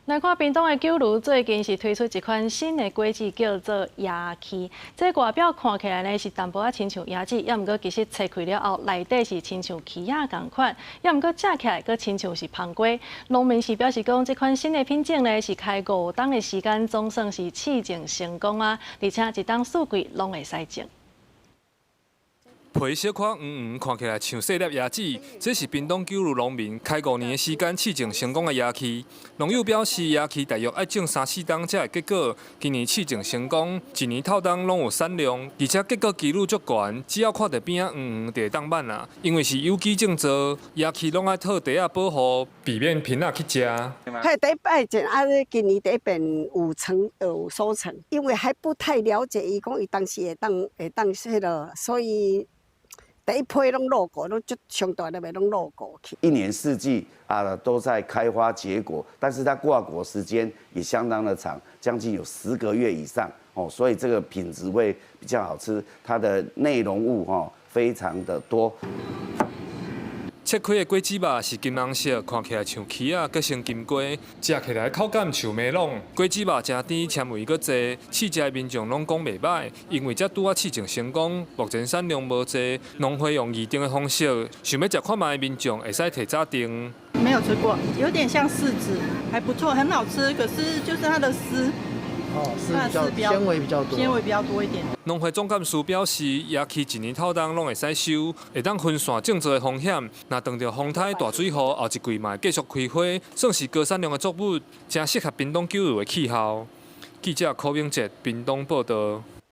來看屏東的九如最近是推出一款新的果子，叫做椰柿。這外表看起來呢是淡薄仔親像椰子，猶毋過其實切開了後，內底是親像柿仔仝款，猶毋過食起來閣親像是芳瓜。農民是表示講，這款新的品種呢是開5冬的時間，總算是試種成功啊！而且一冬四季攏會使種。皮小可黃黃，看起來像細粒椰子。這是屏東九如農民開5年的時間試種成功的椰柿。農友表示，椰柿大約愛種三四冬才會結果。今年試種成功，一年透冬攏有產量，而且結果幾率足懸。只要看著邊仔黃黃就會當挽啊。因為是有機種植，椰柿攏愛套袋仔保護，避免萍仔去食。係第一擺種啊，今年第一遍有成有收成，因為還不太了解，伊講伊當時會當彼囉，所以。第一批攏落果，攏足上大粒的攏落果去。一年四季啊都在開花結果，但是它掛果時間也相當的長，將近有10個月以上哦，所以這個品質會比較好吃，它的內容物哈非常的多。切開的果子肉是金黃色，看起來像柿仔，閣成金瓜，食起來口感像梅櫳。果子肉誠甜，纖維閣濟，試食的民眾攏講袂䆀，因為這拄仔試種成功，目前產量無濟，農會用預訂的方式，想欲食看覓的民眾會使提早訂。沒有吃過，有點像柿子，還不錯，很好吃。可是就是它的絲。哦，絲比較纖維比較多，纖維比較多一點。農會總幹事表示，椰柿一年透冬攏會使收，會當分散種植的風險。若碰著風颱大水雨，後一季嘛會繼續開花，算是高產量的作物，誠適合屏東九如的氣候。記者柯明哲屏東報導。